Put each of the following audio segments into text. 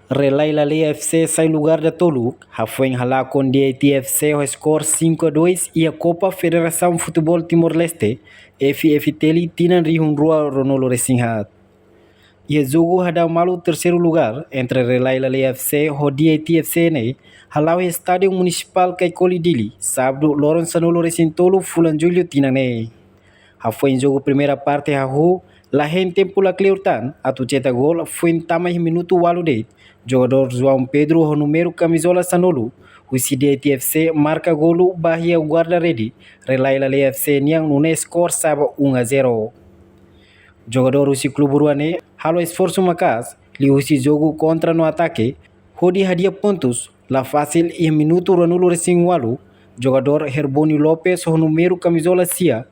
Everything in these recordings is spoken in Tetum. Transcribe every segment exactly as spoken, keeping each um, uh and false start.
Relai Laleia F C sai lugar datoluk, hafoin halakon D I T F C ho skor cinco a dois iha Copa Federação Futebol Timor-Leste, F F T L, tinan rihun rua ruanulu resin haat. Iha jogu hadau malu terseiru lugar entre Relai Laleia F C ho D I T F C ne'e hala'o iha Estádiu Munisipál Caicoli, Dili, sábadu, loron sanulu resin tolu fulan Jullu tinan ne'e. Hafoin jogu primeira parte hahú, la hein tempu lakleur tan atu cetak gol, foin tama iha minutu ualu de'it, jogadór João Pedro ho númeru kamizola sanulu husi D I T F C marka golu ba iha guarda-rede Relai Laleia F C nian, nune'e skor saba um a zero. Jogadór husi klube rua ne'e halo esforsu maka'as liuhusi jogu kontra no atake hodi hadi'a pontus la fasil. Iha minutu ruanulu resin ualu, jogadór Herbonio Lopes ho númeru kamizola sia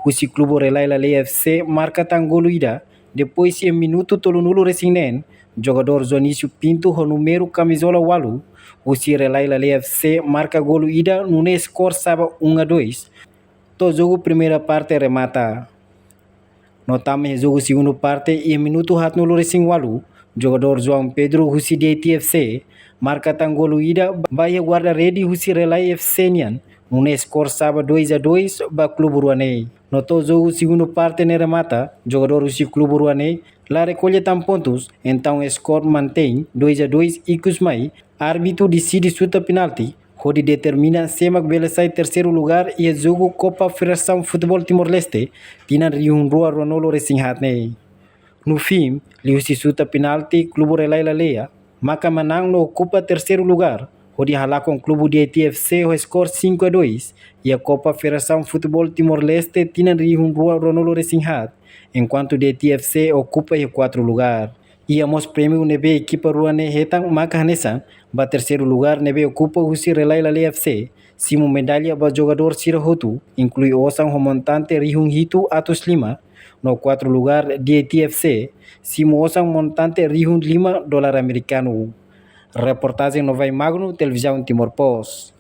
husi klube Relai Laleia F C marka tan golu ida. Depois, iha minutu tolunulu resin neen, jogadór Dionísio Pinto ho númeru kamizola ualu husi Relai Laleia F C marka golu ida, nune'e skor saba um a dois. To'o jogu primeira parte remata. No tama iha jogu segundu parte, iha minutu haatnulu resin ualu, jogadór João Pedro husi D I T F C marka tan golu ida ba iha guarda-rede husi Relai F C nian, nune'e skor saba dois a dois ba klube rua ne'e. No to'o jogu segundu parte ne'e remata, jogadór husi klube rua ne'e la rekolla tan pontus, entaun skor mantein dois a dois, ikus mai árbitru deside xuta penalti hodi determina sé mak bele sai terseiru lugar iha jogu Copa Federação Futebol Timor-Leste tinan rihun rua ruanulu resin haat ne'e. No fim, liuhusi xuta penalti, klube Relai Laleia maka manán no okupa terseiru lugar, hodi halakon klube D I T F C ho skor cinco a dois iha Copa Federação Futebol Timor-Leste tinan rihun rua ruanulu resin haat, enkuantu D I T F C okupa iha kuartu lugar. Iha mós prémiu ne'ebé ekipa rua ne'e hetan maka hanesan: ba terseiru lugar ne'ebé okupa husi Relai Laleia F C, simu medalla ba jogadór sira hotu, inklui osan ho montante rihun hitu atus lima, no kuartu lugar D I T F C, simu osan montante rihun lima dolar amerikanu. Reportajen Novai Magno, Televizaun Timor Post.